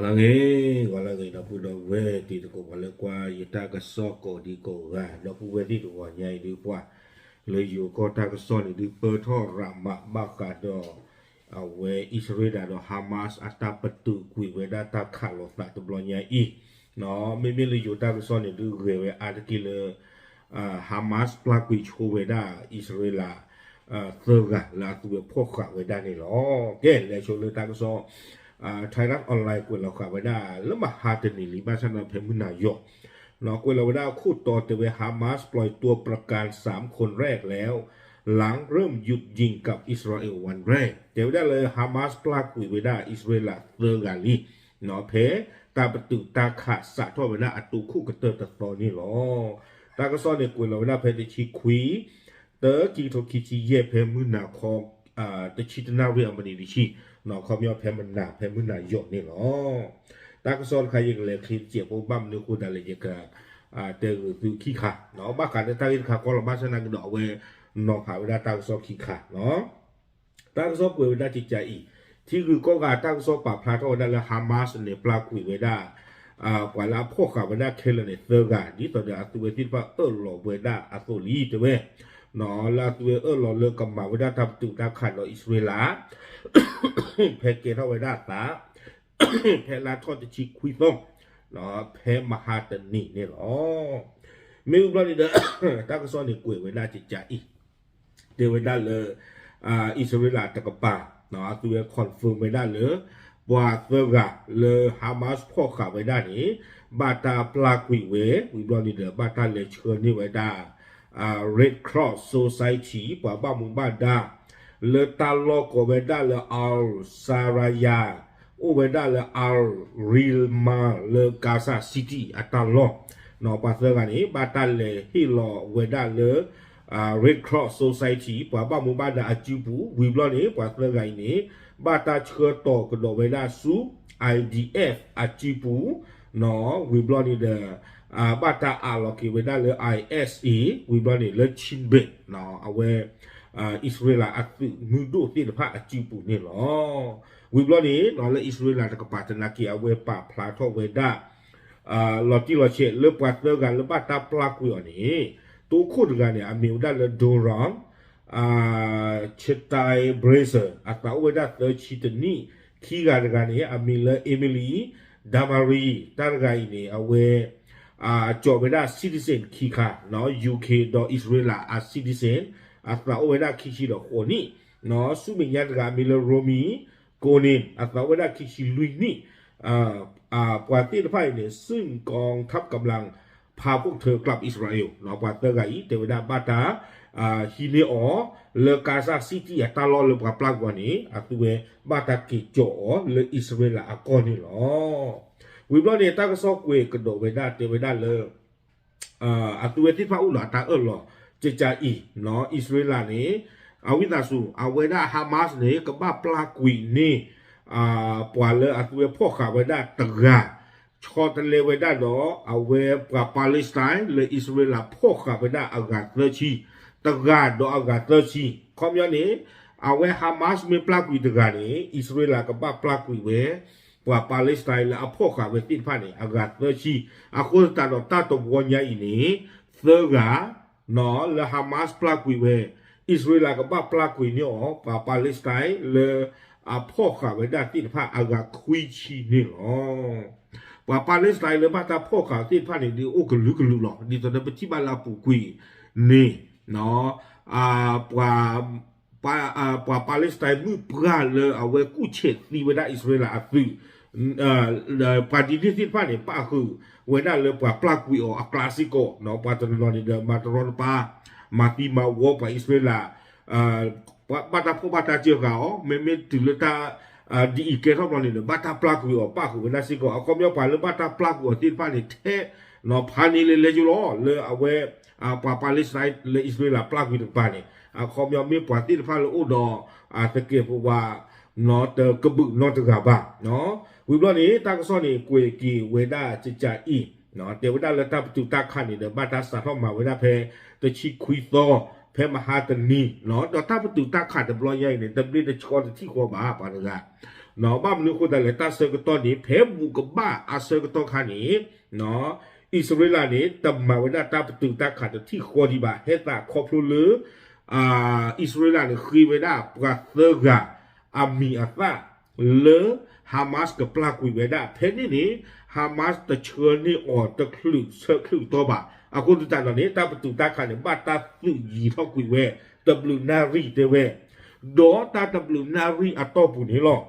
အဂ့ၤ ဂီၤလၢအဂ့ၤ ဒီပုၢ်ဒီဝဲၢ်တံၤသကိး ပှၤလၢကွၢ်ယတၢ်ကစီၣ်ကိးဒံကိးဂၤ ဒီပုၢ်ဝဲၢ်သ့ၣ်တဂီၤညါအံၤဒုး ပှၤလၢယိၤကီၢ်တၢ်ကစီၣ်န့ၣ်ဒုး ပၢထီၣ်ရးမးဘၣ်ဃးဒီး အဝဲအံၣ်စရ့လးဒီး Hamas အတၢ်ပတုာ်ကွံာ်ဝဲဒၣ်တၢ်ခးလိာ်သးတဘျီညါအံၤ, မ့မ့ၢ်လၢယိၤတၢ်ကစီၣ်န့ၣ်ဒုး ဂဲၤဝဲအါတက့ၢ်လၢ Hamas ပျၢ်ကွံာ်ဆိဝဲဒၣ်အံၣ်စရ့လး သၢဂၤလၢအသုဝဲဖီၣ်ဃာ်ဝဲဒၣ်န့ၣ်လီၤ. ကဲ လဲၤဆိလၢတၢ်ကစီၣ် Thairath Online ကွဲးလီၤဃာ်ဝဲဒၣ်လၢမဟါတနံၤလံ ဘၣ်ဆၣ်ဒီးဖဲမုၢ်နၤယိာ် ကွဲးလီၤဝဲဒၣ်ခိၣ်တီတဲဝဲ Hamas ปล่อยตัวประกันสามคนแรกแล้ว หลังเริ่มหยุดยิงกับอิสราเอลวันแรก တဲဝဲဒၣ်လၢ Hamas ပျၢ်ကွံာ်ဝဲဒၣ်အံၣ်စရ့လးသၢဂၤလံ ဖဲတၢ်ပတုာ်တၢ်ခးစးထီၣ်ဝဲဒၣ်အတိခိၣ်ကတၢၢ်တသီန့ၣ်လီၤ. တၢ်ကစီၣ်န့ၣ်ကွဲးလီၤဝဲဒၣ်ဖဲတဆံခွံ တကထိခံဆံယဲၢ် ဖဲမုၢ်နၤခီ တဆံတနၣ်ရံၣ်အမံးနံးတဆံ, ခီပညီဖဲမနၤ ဖဲမုၢ်နၤယိာ်န့ၣ်လီၤ. တၢ်ကစီၣ်တခါ ယကလဲၤချ့တစဲးဖိ ဘၣ်မနုၤအဃိဒၣ်လဲာ် ယက တဲဂုာ်သုခံခါ, ဘၣ်ဃးလၢတၢ်ဂ့ၢ်တခါကီလီၤ ဘၣ်ဆၣ်သနာ်က့ဒီး အဝဲနီၤဖးဝဲဒၣ်တၢ်ကစီၣ်ခံခါ တၢ်ကစီၣ်ကွဲးဝဲဒၣ်ကကးအံၤ, ထံဂုၤကီၢ်ဂၤတၢ်ကစီၣ်ပာ်ဖျါထီၣ်ဝဲဒၣ်လၢ Hamas န့ၣ် ပျၢ်ကွံာ်ဝဲဒၣ် ပှၤလၢအဖီၣ်ဃာ်ဝဲဒၣ်ခဲလၢာ်န့ၣ် သၢဂၤ ဒ်သိးဒီးအသုဝဲသ့ၣ်တဖၣ်အၢၣ်လီၤဝဲဒၣ်အသိးလံ တဲဝဲ, လၢအသုဝဲအၢၣ်လီၤလၢကမၤဝဲဒၣ်တၢ်ပတုာ်တၢ်ခးဒီးအံၣ်စရ့လး ဖဲကဲထီၣ်ဝဲဒၣ်အသး ဖဲလါထီၣ်တဆံခွံသီ ဖဲမဟါတနံၤန့ၣ်လီၤ. မ့ၢ်ဝံၤဘျီန့ၣ်ဒီး တၢ်ကစီၣ်န့ၣ်ကွဲးဝဲဒၣ်ကကးအံၤ တဲဝဲဒၣ်လၢ အံၣ်စရ့လးတကပၤ အသုဝဲ confirm ဝဲဒၣ်လၢ ပှၤသၢဂၤလၢ Hamas ဖီၣ်ဃာ်ဝဲဒၣ်န့ၣ် ဘၣ်တၢ်ပျၢ်ကွံာ်ဝဲ ဝံၤဘျီန့ၣ်ဒီး ဘၣ်တၢ်လဲၤဆှၢန့ၢ်ဝဲဒၣ် Red Cross Society ပှၤဘၣ်မူဘၣ်ဒါ လၢတၢ်လီၢ်ကိးဝဲဒၣ်လၢ Al Saraya အိၣ်ဝဲဒၣ်လၢ Al Rilma လၢ Gaza City အတၢ်လီၢ်, ပှၤသၢဂၤန့ၣ် ဘၣ်တၢ်လဲၤဟ့ၣ်လီၤဝဲဒၣ်လၢ Red Cross Society ပှၤဘၣ်မူဘၣ်ဒါအစုပူၤ ဝံၤဘျီန့ၣ် ပှၤသၢဂၤအံၤန့ၣ် ဘၣ်တၢ်ဆှၢတီၤကဒီးဝဲဒၣ်ဆူ IDF အစုပူၤ ဝံၤဘျီန့ၣ်ဒီး ဘၣ်တၢ်အးလီၤက့ၤဝဲဒၣ်လၢ ISA ဝံၤဘျီန့ၣ်လၢ Shin Bet အဝဲ အံၣ်စရ့လးအသုးမုၢ်ဒိၣ်သ့ၣ်တဖၣ်အစုပူၤန့ၣ်လီၤ. ဝံၤဘျီန့ၣ် လၢအံၣ်စရ့လးတကပၤသနာ်က့ အဝဲပာ်ဖျါထီၣ်ဝဲဒၣ် လီၤတံၢ်လီၤဆဲးလၢပှၤသၢဂၤလၢဘၣ်တၢ်ပျၢ်ကွံာ်အီၤန့ၣ် တိခိၣ်တဂၤန့ၣ် အမံၤဝဲဒၣ်လၢ Doron Chetai Brazer အသးအိၣ်ဝဲဒၣ်သၢဆံတနံၣ်, ခံဂၤတဂၤန့ၣ် အမံၤလၢ Emily Damari တၢ်တဂၤအံၤန့ၣ် အဝဲ ကၠီၤဝဲဒၣ် citizen ခံခါ UK ဒီးအံၣ်စရ့လးအ citizen အသးအိၣ်ဝဲဒၣ်ခံဆံဒီးဃိးနံၣ်, ဆူမဲာ်ညါတဂၤအမံၤလၢ Romi Gonen အသးအိၣ်ဝဲဒၣ်ခံဆံလွံၢ်နံၣ်, ပှၤသ့ၣ်တဖၣ်အံၤန့ၣ် ซึ่งกองทัพกำลังพาพวกเธอกลับอิสราเอล ပှၤသၢဂၤအံၤ တဲဝဲဒၣ်ဘၣ်တၢ် ဟံးန့ၢ်အီၤ လၢ Gaza City အတၢ်လီၢ်လၢပှၤပျၢ်ကွံာ်အီၤန့ၣ် အသုဝဲဘၣ်တၢ်က့ၤကၠီၤအီၤလၢအံၣ်စရ့လးအကီၢ်န့ၣ်လီၤ. ဝံၤဘျီန့ၣ် တၢ်ကစီၣ်ကွဲးကဒီးဝဲဒၣ်တဲဝဲဒၣ်လၢ အသုဝဲသ့ၣ်တဖၣ်အိၣ်ဒီးအတၢ်အၢၣ်လီၤ ကကးအံၤ အံၣ်စရ့လးန့ၣ် အဝံသးစူၤ အဝဲဒၣ် Hamas န့ၣ် ကဘၣ်ပျၢ်ကွံာ်န့ၢ် ပှၤလၢအသုဝဲဖီၣ်ဃာ်ဝဲဒၣ်တဂၤ ဆီတလဲဝဲဒၣ်ဒီး အဝဲပှၤ Palestine လၢအံၣ်စရ့လးဖီၣ်ဃာ်ဝဲဒၣ်အဂၤသၢဆံ, တဂၤဒီးအဂၤသၢဆံ, ခီပညီန့ၣ် အဝဲ Hamas မ့ၢ်ပျၢ်ကွံာ်တဂၤန့ၣ် အံၣ်စရ့လးကဘၣ်ပျၢ်ကွံာ်ဝဲ ပှၤ Palestine လၢအဖီၣ်ဃာ်ဝဲသ့ၣ်တဖၣ်န့ၣ် အဂၤသၢဆံ, အဃိသတးဒီးတၢ်တဝီညါအံၤန့ၣ် သၢဂၤ လၢ Hamas ပျၢ်ကွံာ်ဝဲ အံၣ်စရ့လးကဘၣ်ပျၢ်ကွံာ်န့ၢ်အီၤ ပှၤ Palestine လၢအဖီၣ်ဃာ်ဝဲဒၣ်သ့ၣ်တဖၣ်အဂၤခွံဆံန့ၣ်လီၤ. ပှၤ Palestine လၢဘၣ်တၢ်ဖီၣ်ဃာ်သ့ၣ်တဖၣ်န့ၣ် ဒ်အိၣ်ကလုာ်ကလုာ်လီၤ. ဒ်သိးဒီးပထံၣ်ဘၣ်လၢအပူၤကွံာ်န့ၣ် ပှၤ ပှၤ Palestine မုၣ်ပှၢ်လၢအဝဲကူၣ်ဆဲးသံဝဲဒၣ်အံၣ်စရ့လးအသုး ပှၤဒ်န့ၣ်သ့ၣ်တဖၣ်န့ၣ် ပၣ်ဃုာ်ဝဲဒၣ်လၢပှၤပျၢ်ကွံာ်အီၤအကျါစ့ၢ်ကီး, ပှၤတနီၤနီၤန့ၣ်ဒီး မၤတရီတပါ မၤသံမၤဝီပှၤအံၣ်စရ့လး ဘၣ်တၢ်ဖီၣ်ဘၣ်တၢ်စၢဃာ်အီၤ, မ့မ့ၢ်တုၤလၢတၢ် ဒ်အံၤကဲထီၣ်ဘျီန့ၣ်ဒီး ဘၣ်တၢ်ပျၢ်ကွံာ်အီၤ ပၣ်ဃုာ်ဝဲဒၣ်စ့ၢ်ကီး, အခီပညီပှၤလၢဘၣ်တၢ်ပျၢ်ကွံာ်အီၤသ့ၣ်တဖၣ်န့ၣ် ထဲ ဖးန့ၢ်လၢလဲၤကၠိလီၤ လၢအဝဲ ပှၤ Palestine လၢအံၣ်စရ့လးပျၢ်ကွံာ်တကပၤန့ၣ် အခီပညီမ့ၢ်ပှၤသ့ၣ်တဖၣ်လၢအိၣ်ဒီး သကဲးပဝး တကဘုးနီတဂၤဘၣ်. ဝံၤဘျီန့ၣ် တၢ်ကစီၣ်န့ၣ် ကွဲးက့ၤဝဲဒၣ်ကကအံၤ တဲဝဲဒၣ်လၢတၢ်ပတုာ်တၢ်ခးန့ၣ်ဒီး ဘၣ်တၢ်စးထီၣ်မၤဝဲဒၣ်ဖဲ တဆံခွံသီ ဖဲမဟါတနံၤ ဒီးတၢ်ပတုာ်တၢ်ခးတဘျီညါအံၤန့ၣ် တဘျ့တဆှီတထံၣ်ဃီဘၣ် ပှၤတဂၤ ဘၣ်မနုၤအဃိသတးလဲၣ် တၢ်ဆၢကတီၢ်န့ၣ် ဖဲဘူၣ်ကဘၣ်အဆၢကတီၢ်ခါန့ၣ် အံၣ်စရ့လးန့ၣ် တမၤဝဲဒၣ်တၢ်ပတုာ်တၢ်ခးတထံၣ်ဃီဒံးဘၣ် ဟဲသးခီဖျိလၢ အံၣ်စရ့လးန့ၣ် ဃ့ဝဲဒၣ်ပှၤသၢဂၤ အမံၤအသၣ် လၢ Hamas ကပျၢ်ကွံာ်ဝဲဒၣ် ဖဲန့ၣ်န့ၣ် Hamas တဆှၢန့ၢ်အီၤတချုးဆၢချုးကတီၢ်ဘၣ်. အဃိသတးဒီးန့ၣ် တၢ်ပတုာ်တၢ်ခးန့ၣ် ဘၣ်တၢ်သုးယံၤထီၣ်ကွံာ်ဝဲ တဘျုးနၣ်ရံၣ်တဲဝဲ, ဒီးတၢ်တဘျုးနၣ်ရံၣ်အတီၢ်ပူၤန့ၣ်လီၤ.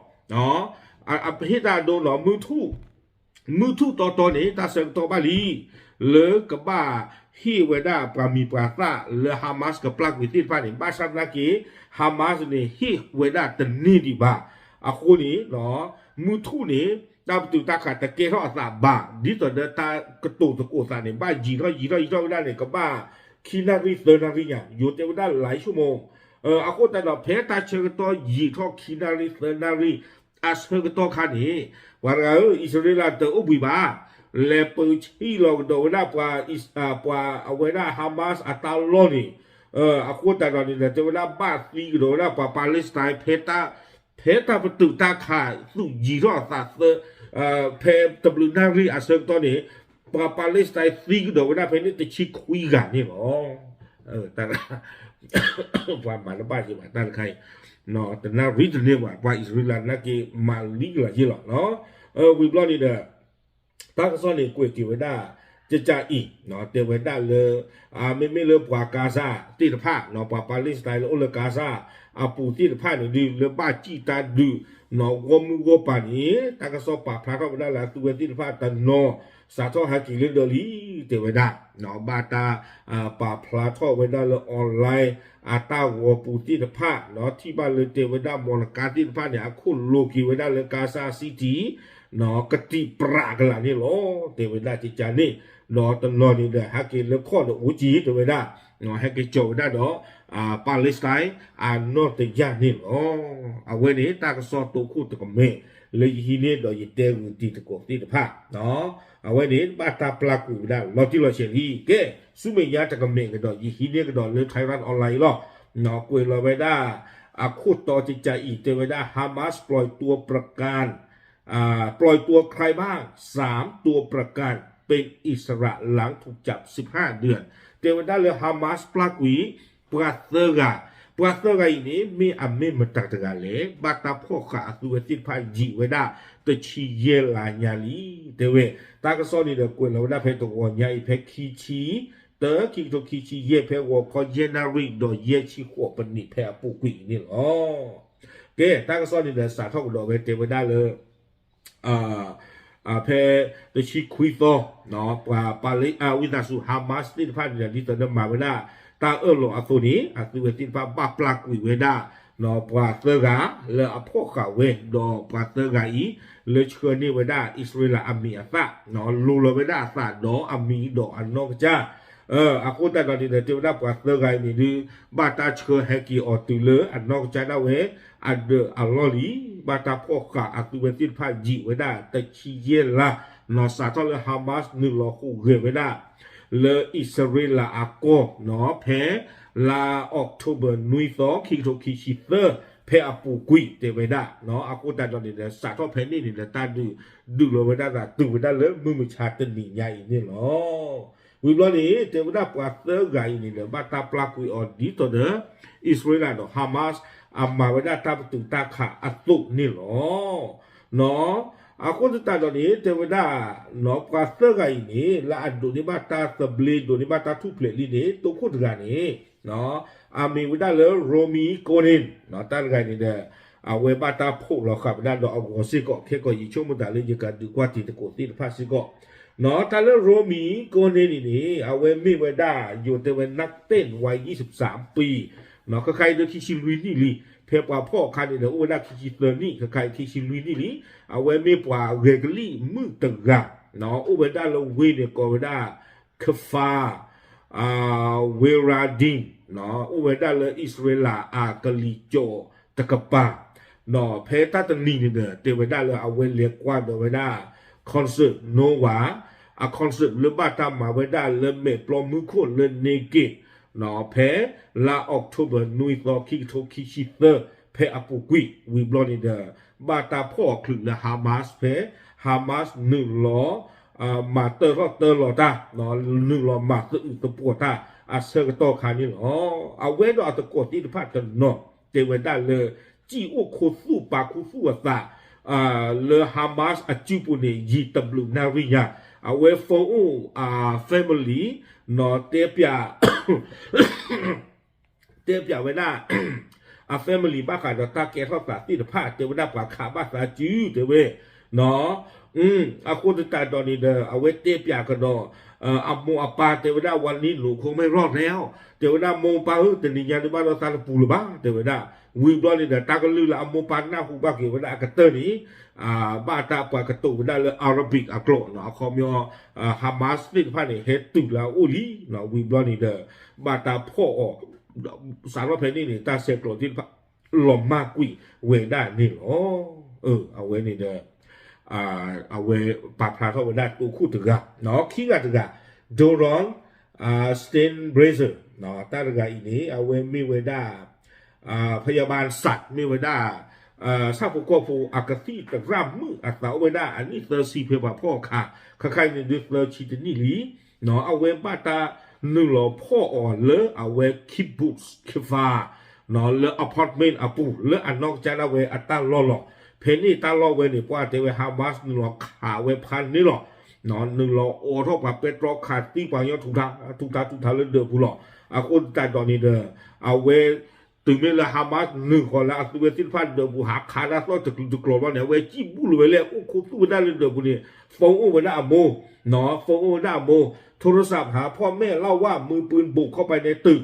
အဟ့ၣ်တၢ်ဒိနီၤ မုၢ်ထူၣ်တီတီန့ၣ် တၢ်ဆၢကတီၢ်ဘၣ်လံ လၢကဘၣ်ဟ့ၣ်ဝဲဒၣ်ပှၤမံၤပှၤသၣ်လၢ Hamas ကပျၢ်ကွံာ်သ့ၣ်တဖၣ်န့ၣ် ဘၣ်ဆၣ်သနာ်က့ Hamas န့ၣ် ဟ့ၣ်ဝဲဒၣ်တန့ၢ်ဒံးဘၣ်. အဃိန့ၣ် မုၢ်ထူၣ်န့ၣ် တၢ်ပတုာ်တၢ်ခးတကဲထီၣ်အသးဘၣ် ဒ်သိးဒီးတၢ်ကတိၤသကိးသးန့ၣ် ဘၣ်ယံၤထီၣ်ယံၤထီၣ်ယံၤထီၣ်ဝဲဒၣ်န့ၣ် ကဘၣ်ခံနၣ်ရံၣ်သၢနၣ်ရံၣ်ညါ ယိၤတဲဝဲဒၣ်လၢ အဃိသတးဒီး ဖဲတၢ်ဆၢကတီၢ်ယံၤထီၣ်ခံနၣ်ရံၣ်သၢနၣ်ရံၣ် အဆၢကတီၢ်ခါန့ၣ် ပှၤတဂၤဧၢ အံၣ်စရ့လးတအိၣ်ဘှံးဘၣ်, လဲၤပၢဆံၣ်လီၤကဒီးဝဲဒၣ်ပှၤ ပှၤအဝဲဒၣ် Hamas အတၢ်လီၢ်န့ၣ်, အဃိသတးဒီးန့ၣ်ဒီး တဲဝဲဒၣ်ဘၣ်သံကဒီးဝဲဒၣ်ပှၤ Palestine ဖဲ ဖဲတၢ်ပတုာ်တၢ်ခးသုးယံၤထီၣ်အသးသၢ, ဖဲတဘျုးနၣ်ရံၣ်အဆၢကတီၢ်န့ၣ် ပှၤ Palestine သံကဒီးဝဲဒၣ်ဖဲန့ၣ်တဆံခွံဂၤန့ၣ်လီၤ. ပှၤမၤတဘၣ်က့ၤဘၣ်တၢ်တခါအံၤ, တနၣ်ရံၣ်တန့ၢ်ဘၣ် ပှၤအံၣ်စရ့လးနာ်က့မၤလံကလီၤယ့ၢ်လီၤ. ဝံၤဘျီန့ၣ်ဒီး တၢ်ကစီၣ်န့ၣ်ကွဲးက့ၤဝဲဒၣ် ကကးအံၤ တဲဝဲဒၣ်လၢ မ့မ့ၢ်လၢပှၤ Gaza သ့ၣ်တဖၣ် ပှၤ Palestine လၢအိၣ်လၢ Gaza အပူၤသ့ၣ်တဖၣ်န့ၣ်ဒုး လၢဘၣ်စံၣ်တၢ်ဒုး ဂီၢ်မုၢ်ဂီၢ်ပၤန့ၣ် တၢ်ကစီၣ်ပာ်ဖျါထီၣ်ဝဲဒၣ်လၢအသုဝဲသ့ၣ်တဖၣ်တနီၤ စးထီၣ်ဟဲက့ၤလၢဒၢးလံ တဲဝဲဒၣ် ဘၣ်တၢ် ပာ်ဖျါထီၣ်ဝဲဒၣ်လၢ online အတၢ်ဂီၤပူၤသ့ၣ်တဖၣ် ထံၣ်ဘၣ်လၢတဲဝဲဒၣ် မော်တော်ကား သ့ၣ်တဖၣ်န့ၣ် အခိၣ်လိၤက့ၤဝဲဒၣ်လၢ Gaza City ကတံာ်ပြးကလာ်န့ၣ်လီၤ. တဲဝဲဒၣ်ကကးန့ၣ် ဒီးတနီၤန့ၣ်ဒီး ဟဲက့ၤလၢခီၣ်ဒီးအိၣ်က့ၤ တဲဝဲဒၣ် ဟဲက့ၤကၠီၤဝဲဒၣ်ဒီး Palestine အနီၢ်တယၢ်န့ၣ်လီၤ. အဝဲန့ၣ် တၢ်ကစီၣ်တိခိၣ်တကမဲာ် လၢယဟံးန့ၢ်ဒီးယတဲဂုာ်တံၤသကိးသ့ၣ်တဖၣ် အဝဲန့ၣ် ဘၣ်တၢ်ပျၢ်ကွံာ်ဝဲဒၣ်လီၤတံၢ်လီၤဆဲးလံ. ကဲ ဆူမဲာ်ညါတကမဲာ်ကဒီး ယဟံးန့ၢ်ကဒီးလၢ Thairath Online အံၤလီၤ. ကွဲးလီၤဝဲဒၣ် အခိၣ်တီကကးအံၤ တဲဝဲဒၣ် Hamas ปล่อยตัวประกัน อ่า ปล่อยตัวใครบ้าง สามตัวประกันเป็นอิสระหลังถูกจับสิบห้าเดือน တဲဝဲဒၣ်လၢ Hamas ပျၢ်ကွံာ် ပှၤသၢဂၤ, ပှၤသၢဂၤအံၤန့ၣ် မ့ၢ်အမ့ၢ်မတၤတဂၤလဲၣ်, ဘၣ်တၢ်ဖီၣ်ဃာ်အသုဝဲသ့ၣ်တဖၣ်ယံာ်ဝဲဒၣ် တဆံယဲၢ်လါညါလံ တဲဝဲ. တၢ်ကစီၣ်န့ၣ်ဒီးကွဲးလီၤဝဲဒၣ်ဖဲတဂီၤညါအံၤ ဖဲခံဆံ တၢ ခံကထိခံဆံယဲၢ် ဖဲဂီၤခီယဲၢ်နၣ်ရံၣ်ဒီးယဲၢ်ဆံဃိးပနံး ဖဲအပူၤကွံာ်အံၤန့ၣ်လီၤ. ကဲ တၢ်ကစီၣ်န့ၣ်ဒီးစးထီၣ်ကဒီးဝဲတဲဝဲဒၣ်လၢ ဖဲတဆံခွံသီ ပှၤပာ်လၢ ဝံသးစူၤ Hamas သ့ၣ်တဖၣ်န့ၣ်ဒီး ဒ်သိးဒီးမၤဝဲဒၣ် တၢ်အၢၣ်လီၤအသိးန့ၣ် အသုဝဲသ့ၣ်တဖၣ်ဘၣ်ပျၢ်ကွံာ်ဝဲဒၣ် ပှၤသၢဂၤ လၢအဖီၣ်ဃာ်ဝဲ ဒီးပှၤသၢဂၤအံၤ လၢဆှၢန့ၢ်ဝဲဒၣ်အံၣ်စရ့လးအမံၤအသၣ် လိၤလီၤဝဲဒၣ်အသးဒီးအမံၤဒီးအနီၢ်ကစၢ် အဃိသတးဒီးန့ၣ်ဒီး တဲဝဲဒၣ်ပှၤသၢဂၤအံၤန့ၣ်ဒုး ဘၣ်တၢ်ဆှၢဟဲက့ၤအီၤတုၤလၢအနီၢ်ကစၢ်ဒၣ်ဝဲ အဒၢးအလီၢ်လံ. ဘၣ်တၢ်ဖီၣ်ဃာ်အသုဝဲသ့ၣ်တဖၣ်ယံာ်ဝဲဒၣ်တဆံယဲၢ်လါ နီၢ်စးထီၣ်လၢ Hamas နုာ်လီၤဟူးဂဲၤဝဲဒၣ် လၢအံၣ်စရ့လးအကီၢ် ဖဲလါ October နွံသီ ခံကထိခံဆံသၢ ဖဲအပူၤကွံာ်တဲဝဲဒၣ် အဃိသတးဒီးန့ၣ်ဒီး စးထီၣ်ဖဲန့ၣ်န့ၣ်ဒီး တၢ်ဒုးဒုးလီၤဝဲဒၣ်သးတုၤဝဲဒၣ်လၢမုၢ်မဆါတနံၤညါအံၤန့ၣ်လီၤ. ဝံၤဘျီန့ၣ် တဲဝဲဒၣ်ပှၤသၢဂၤအံၤန့ၣ်ဒီး ဘၣ်တၢ်ပျၢ်ကွံာ်အီၤဒ်သိးဒီး အံၣ်စရ့လးဒီး Hamas အမၤဝဲဒၣ်တၢ်ပတုာ်တၢ်ခးအသိးန့ၣ်လီၤ. အဃိသတးဒီးန့ၣ် တဲဝဲဒၣ် ပှၤသၢဂၤအံၤန့ၣ် လၢအဒိးန့ၢ်ဘၣ်တၢ်သဘျ့ ဒိးန့ၢ်ဘၣ်တၢ်ထူၣ်ဖျဲးလံန့ၣ် တိခိၣ်တဂၤန့ၣ် အမံၤဝဲဒၣ်လၢ Romi Gonen တၢ်တဂၤန့ၣ်ဒီး အဝဲဘၣ်တၢ်ဖီၣ်လီၤဃာ်ဝဲဒၣ်ဒီးအဂီၤစ့ၢ်ကီး ခဲကီးယဆိကမိၣ်သးလၢယကဒုးကွၢ်တံၤသကိးသ့ၣ်တဖၣ်စ့ၢ်ကီး တၢ်လၢ Romi Gonen န့ၣ်န့ၣ် အဝဲမ့ၢ်ဝဲဒၣ် ယိၤတဲဝဲ นักเต้นวัย ยี่สิบสามปี ခဲခါအံၤဒီးခံဆံလွံၢ်နံၣ်လံ, ဖဲပှၤဖီၣ်အခါန့ၣ်ဒီး အိၣ်ဝဲဒၣ်ခံဆံသၢနံၣ်, ခဲခါအံၤခံဆံလွံၢ်နံၣ်လံ, အဝဲမ့ၢ်ပှၤဂဲၤကလံၣ်မုၣ်တဂၤ, အိၣ်ဝဲဒၣ်လၢဝ့ၢ်န့ၣ် ကိးဝဲဒၣ် Kfar Veradin, အိၣ်ဝဲဒၣ်လၢအံၣ်စရ့လးအကလံၤစိးတကပၤ, ဒီးဖဲတၢ်တနံၤန့ၣ်ဒီး တဲဝဲဒၣ်လၢအဝဲလဲၤကွၢ်ဒီးဝဲဒၣ် concert Nova, အ concert လၢဘၣ်တၢ်မၤဝဲဒၣ်လၢမဲာ်ပျီမူခိၣ်လၢ Negev ဖဲလါ October နွံသီ ခံကထိခံဆံသၢ ဖဲအပူၤကွံာ် ဝံၤဘျီန့ၣ်ဒီး ဘၣ်တၢ်ဖီၣ်အီၤချုးလၢ Hamas ဖဲ Hamas နုာ်လီၤ မၤတၢထီၣ်တၢလီၤတၢ် နုာ်လီၤမၤသအုးသပှီၤတၢ်အဆၢကတီၢ်ခါန့ၣ်လီၤ. အဝဲဒီးအသကိးသ့ၣ်တဖၣ်တနီၤ တဲဝဲဒၣ်လၢ စံၣ်အိၣ်ခိၣ်သူၣ်ပာ်ခူသူၣ်အသး လၢ Hamas အစုပူၤန့ၣ် ယံာ်တဘျုးနၣ်ရံၣ်ညါ အဝဲ phone အိၣ် အ family နီၢ်တဲပၠး တဲပၠးဝဲဒၣ် အ family ဘၣ်ဃးဒီးတၢ်ကဲထီၣ်သးသ့ၣ်တဖၣ် တဲဝဲဒၣ်ပှၤခးဘၣ်သးစု တဲဝဲ အဃိသတးဒီးန့ၣ်ဒီး အဝဲတဲပၠးကဒီး အမိၢ်အပၢ် တဲဝဲဒၣ် วันนี้หนูคงไม่รอดแล้ว တဲဝဲဒၣ်မိၢ်ပၢ်ဧၢ တနံၤညါဒုးဘၣ်ဒီးသးတပူၤလၢၤဘၣ် တဲဝဲဒၣ် ဝံၤဘျီန့ၣ်ဒီး တၢ်ကလုၢ်လၢအမိၢ်ပၢ်နၢ်ဟူဘၣ်က့ၤဝဲဒၣ်အကတၢၢ်န့ၣ် ဘၣ်တၢ်ပှၤကတိၤဝဲဒၣ်လၢ Arabic အကျိာ်နီၢ် အခီပညီ Hamas သ့ၣ်တဖၣ်န့ၣ် ဟဲတုၤလၢအအိၣ်လံနီၢ် ဝံၤဘျီန့ၣ်ဒီး ဘၣ်တၢ်ဖီၣ်အီၤ စးထီၣ်ဖဲန့ၣ်န့ၣ် တၢ်ဆဲးကျိးသ့ၣ်တဖၣ် လီၤမၢ်ကွံာ်ဝဲဒၣ်န့ၣ်လီၤ. အဝဲန့ၣ်ဒီး အဝဲပာ်ဖျါထီၣ်ဝဲဒၣ်တိခိၣ်တဂၤ ခံဂၤတဂၤ Doron Steinbrenner တၢ်တဂၤအံၤန့ၣ် အဝဲမ့ၢ်ဝဲဒၣ် พยาบาลสัตว์ မ့ၢ်ဝဲဒၣ် ဆၣ်ဖိကီၢ်ဖိအကသံၣ်သရၣ်မုၣ်အသးအိၣ်ဝဲဒၣ်အနံၣ်သၢဆံဖဲပှၤဖီၣ်အခါ ခဲခါအံၤန့ၣ်ဒုးသၢဆံတနံၣ်လံ အဝဲဘၣ်တၢ်နုာ်လီၤဖီၣ်အီၤလၢအဝဲ kibbutz Kfar လၢ apartment အပူၤ လၢအနီၢ်ကစၢ်ဒၣ်ဝဲအတၢ်လီၢ်လီၤ. ဖဲန့ၣ်တၢ်လီၢ်ဝဲန့ၣ် ပှၤတဲဝဲ Hamas နုာ်လီၤခးဝဲဖးန့ၣ်လီၤ. နုာ်လီၤအိးထီၣ်ပှၤပဲတြီခးသံပှၤကညီထူးထူးထူးထူးလၢဒၢးပူၤလီၤ. အဃိသတးဒီးန့ၣ်ဒီး အဝဲ တုၤမ့ၢ်လၢ Hamas နုာ်ဃီၤလၢအသုဝဲသ့ၣ်တဖၣ်ဒၢးပူၤ ဟးခးတၢ်သီၣ်တကျိၤတကျိၤဘျီန့ၣ် အဝဲစံၣ်ဘူၣ်လီၤဝဲလၢအိၣ်ခူသူၣ်ဝဲဒၣ်လၢဒၢးပူၤန့ၣ် phone အိၣ်ဝဲဒၣ်အမိၢ် phone အိၣ်ဝဲဒၣ်အမိၢ် โทรศัพท์หาพ่อแม่เล่าว่ามือปืนบุกเข้าไปในตึก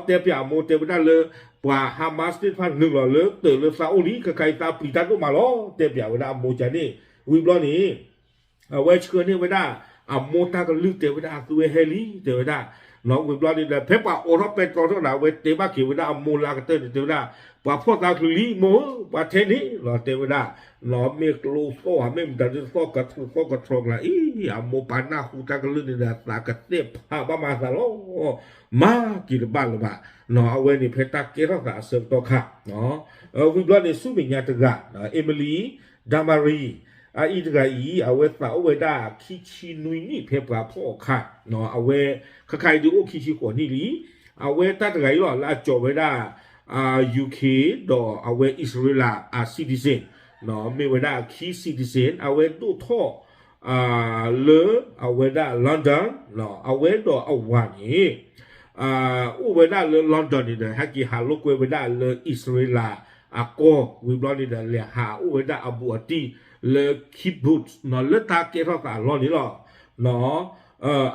တဲပၠးအမိၢ်တဲဝဲဒၣ်လၢ ပှၤ Hamas သ့ၣ်တဖၣ်နုာ်လီၤလၢတၢးလၢသးအိၣ်လံ ခဲခါအံၤသးပျံၤတၢ်ဒိၣ်မးလီၤ တဲပၠးဝဲဒၣ်အမိၢ်ကန့ၣ် ဝံၤဘျီန့ၣ် အဝဲဆှၢန့ၢ်ဝဲဒၣ် အမိၢ်တၢ်ကလုၢ်တဲဝဲဒၣ်အသုဝဲဟဲလံ တဲဝဲဒၣ် ဝံၤဘျီန့ၣ်ဒီး ဖဲပှၤအိးထီၣ်ပဲတြီထီၣ်န့ၣ် အဝဲတဲဘၣ်က့ၤဝဲဒၣ်အမိၢ်လၢအကတၢၢ်န့ၣ် တဲဝဲဒၣ် ပှၤဖီၣ်သးချုးလံ မိၢ်ဧၢ ပှၤထဲန့ၣ်လီၤ တဲဝဲဒၣ် မ့ၢ်ကျိသီၣ်ဧါ မ့ၢ်မတၤဒုးသီၣ်ကထြီသီၣ်ကထြီကျါအံၤ အမိၢ်ပၢ်နၢ်ဟူတၢ်ကလုၢ်န့ၣ်ဒီး သးကသဲၣ်ဖးဘၣ်မၤသးလီၤ မၤက့ၤတဘၣ်လၢၤဘၣ် အဝဲန့ၣ်ဖဲတၢ်ကဲထီၣ်သးအဆၢကတီၢ်ခါ ဝံၤဘျီန့ၣ် ဆူမဲာ်ညါတဂၤ Emily Damari အအံၤတဂၤအံၤ အဝဲသးအိၣ်ဝဲဒၣ်ခံဆံနွံနံၣ်ဖဲပှၤဖီၣ်အခါ အဝဲ ခဲခါအံၤဒုးအိၣ်ခံဆံဃိးနံၣ်လံ အဝဲတၢ်တဂၤအံၤလီၤ လၢအကၠီးဝဲဒၣ် UK ဒီးအဝဲအံၣ်စရ့လးအ citizen မ့ၢ်ဝဲဒၣ်အခံ citizen အဝဲဒိၣ်ထီၣ် လၢအဝဲဒၣ် London အဝဲဒီးအဝၤန့ၣ် အိၣ်ဝဲဒၣ်လၢ London န့ၣ်ဒီး ဟဲက့ၤဟးလိာ်ကွဲဝဲဒၣ်လၢအံၣ်စရ့လးအကီၢ် ဝံၤဘျီန့ၣ်ဒီး လဲၤဟးအိၣ်ဝဲဒၣ်အဘူးအတံၢ်လၢ kibbutz လၢတၢ်ကဲထီၣ်သးအလီၢ်န့ၣ်လီၤ.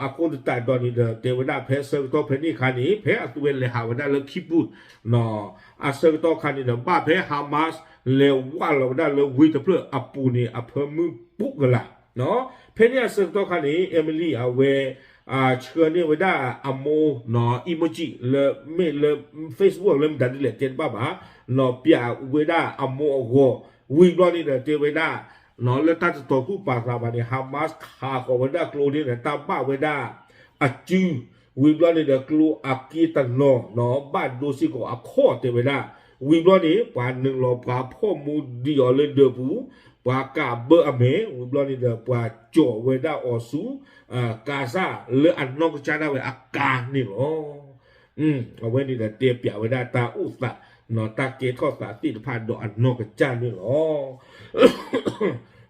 အဃိသတးဒီးန့ၣ်ဒီး တဲဝဲဒၣ်ဖဲဆၢကတီၢ်ဖဲန့ၣ်အခါန့ၣ် ဖဲအသုဝဲလဲၤဟးဝဲဒၣ်လၢ kibbutz အဆၢကတီၢ်ခါန့ၣ်ဒီး ဘၣ်ဖဲ Hamas လဲၤဝးလီၤဝဲဒၣ်လၢဝ့ၢ်တဖျၢၣ်အပူၤန့ၣ် အဖၢမုၢ်ပူးကလာ် ဖဲန့ၣ်အဆၢကတီၢ်ခါန့ၣ် Emily အဝဲ ဆှၢန့ၢ်ဝဲဒၣ်အမိၢ် emoji လၢမ့ၢ်လၢ Facebook လၢမတၤဒ်လဲၣ်တဲတဘၣ်ဘၣ် နီၢ်ပၠးဝဲဒၣ်အမိၢ်အဂီၢ် ဝံၤဘျီန့ၣ်ဒီးတဲဝဲဒၣ် လၢတၢ်တတီၤသူၣ်ပာ်သးဘၣ်န့ၣ် Hamas ခးဃီၤဝဲဒၣ်ကျိန့ၣ်ဒီး တၢ်ဘၣ်ဝဲဒၣ်အစု ဝံၤဘျီန့ၣ်ဒီးကျိအက့တနီၤ ဘၣ်ဒိစ့ၢ်ကီးအခီၣ်တဲဝဲဒၣ် ဝံၤဘျီန့ၣ် ပှၤနုာ်လီၤပှၤဖီၣ်မူဒံးအီၤလၢဒၢးပူၤ ပှၤကးဘၢအမဲာ် ဝံၤဘျီန့ၣ်ဒီး ပှၤကၠီးဝဲဒၣ်အီၤဆူ ကၤစၢ်လၢအနီၢ်ကစၢ်ဒၣ်ဝဲအကါန့ၣ်လီၤ. အဝဲန့ၣ်ဒီးတဲပၠးဝဲဒၣ်တၢ်အိၣ်သး နီၢ်တၢ်ကဲထီၣ်သးသ့ၣ်တဖၣ်ဒီးအနီၢ်ကစၢ်န့ၣ်လီၤ.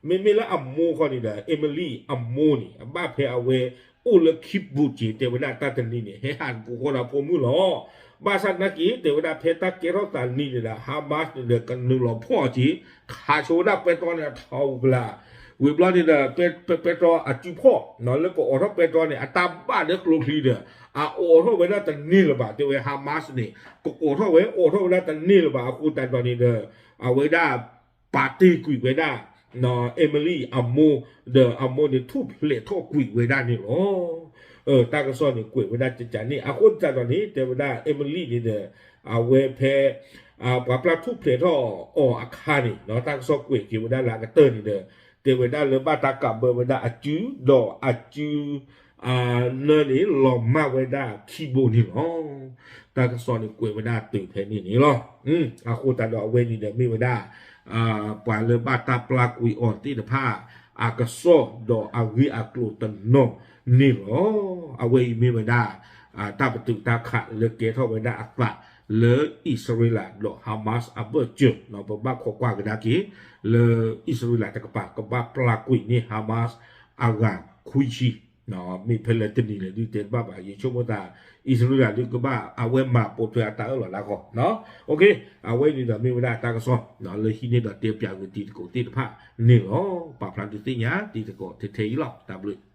မ့မ့ၢ်လၢအမိၢ်ခီန့ၣ်ဒီး Emily အမိၢ်န့ၣ် အဘၣ်ဖဲအဝဲအိၣ်လၢ kibbutz က့ၤ တဲဝဲဒၣ်တၢ်တနံၤန့ၣ် ဟဲဟးတပူၤဃီဒီးဖိမုၣ်လီၤ. ဘၣ်ဆၣ်သနာ်က့ တဲဝဲဒၣ်ဖဲတၢ်ကဲထီၣ်သးနံၤန့ၣ်ဒီး Hamas န့ၣ်ဒီး ကနုာ်လီၤဖီၣ်က့ၤ ခးဆိဝဲဒၣ်ပဲတြီန့ၣ်အထီအူကလာ် ဝံၤဘျီန့ၣ်ဒီး ပဲတြီအစုဖီၣ် လၢကအိးထီၣ်ပဲတြီန့ၣ် အတၢ်ဘၣ်လၢကျိချံဒီး အအိးထီၣ်ဝဲဒၣ်တန့ၢ်လၢၤဘၣ် တဲဝဲ Hamas န့ၣ် ကအိးထီၣ်ဝဲ အိးထီၣ်ဝဲဒၣ်တန့ၢ်လၢၤဘၣ် အဃိသတးဒီးန့ၣ်ဒီး အဝဲဒၣ် ပာ်တ့ၢ်ကွံာ်ဝဲဒၣ် Emily အမိၢ် ဒီးအမိၢ်န့ၣ်ထူၣ်ဖျဲးထီၣ်ကွံာ်ဝဲဒၣ်န့ၣ်လီၤ. တၢ်ကစီၣ်န့ၣ်ကွဲးဝဲဒၣ်ကကန့ၣ် အဃိသတးဒီးန့ၣ် တဲဝဲဒၣ် Emily န့ၣ်ဒီး အဝဲဖဲ ပှၤပျၢ်ထူၣ်ဖျဲးထီၣ်အီၤအခါန့ၣ် တၢ်ကစီၣ်ကွဲးက့ၤဝဲဒၣ်လၢအကတၢၢ်န့ၣ်ဒီး တဲဝဲဒၣ်လၢဘၣ်တၢ်ကးဘၢဝဲဒၣ်အစု ဒီးအစု နၢန့ၣ်လီၤမၢ်ဝဲဒၣ်ခံဘိန့ၣ်လီၤ. တၢ်ကစီၣ်န့ၣ်ကွဲးဝဲဒၣ်တုၤဖဲန့ၣ်န့ၣ်လီၤ. အဃိသတးဒီးအဝဲန့ၣ်ဒီးမ့ၢ်ဝဲဒၣ် ပှၤလၢဘၣ်တၢ်ပျၢ်ကွံာ်အီၤသ့ၣ်တဖၣ် အကစီၣ်ဒီးအဂ့ၢ်အကျိၤတနီၤန့ၣ်လီၤ. အဝဲအံၤမ့ၢ်ဝဲဒၣ် တၢ်ပတုာ်တၢ်ခးလၢကဲထီၣ်ဝဲဒၣ်အသးလၢအံၣ်စရ့လးဒီး Hamas အဘၢၣ်စၢၤ ပဘၣ်ခိးကွၢ်ကဒါက့ၤ လၢအံၣ်စရ့လးတကပၤ ကဘၣ်ပျၢ်ကွံာ်န့ၢ် Hamas အဂၤခွံဆံ မ့ၢ်ဖဲလဲၣ်တနံၤလဲၣ်ဒုးတဲတဘၣ်ဘၣ် ယဆိကမိၣ်သး အံၣ်စရ့လးဒုးကဘၣ်အဝဲမၤပိာ်ထွဲအတၢ်အၢၣ်လီၤလၢအဂီၢ် အဝဲန့ၣ်ဒီးမ့ၢ်ဝဲဒၣ်တၢ်ကစီၣ် လၢဟံးန့ၢ်ဒီးတဲပၠးဂ့ၤတံၤသကိးသ့ၣ်တဖၣ်န့ၣ်လီၤ. ပာ်ဖျါဒုးသ့ၣ်ညါတံၤသကိးထဲထဲအံၤလီၤ. တၢ်ဘျုး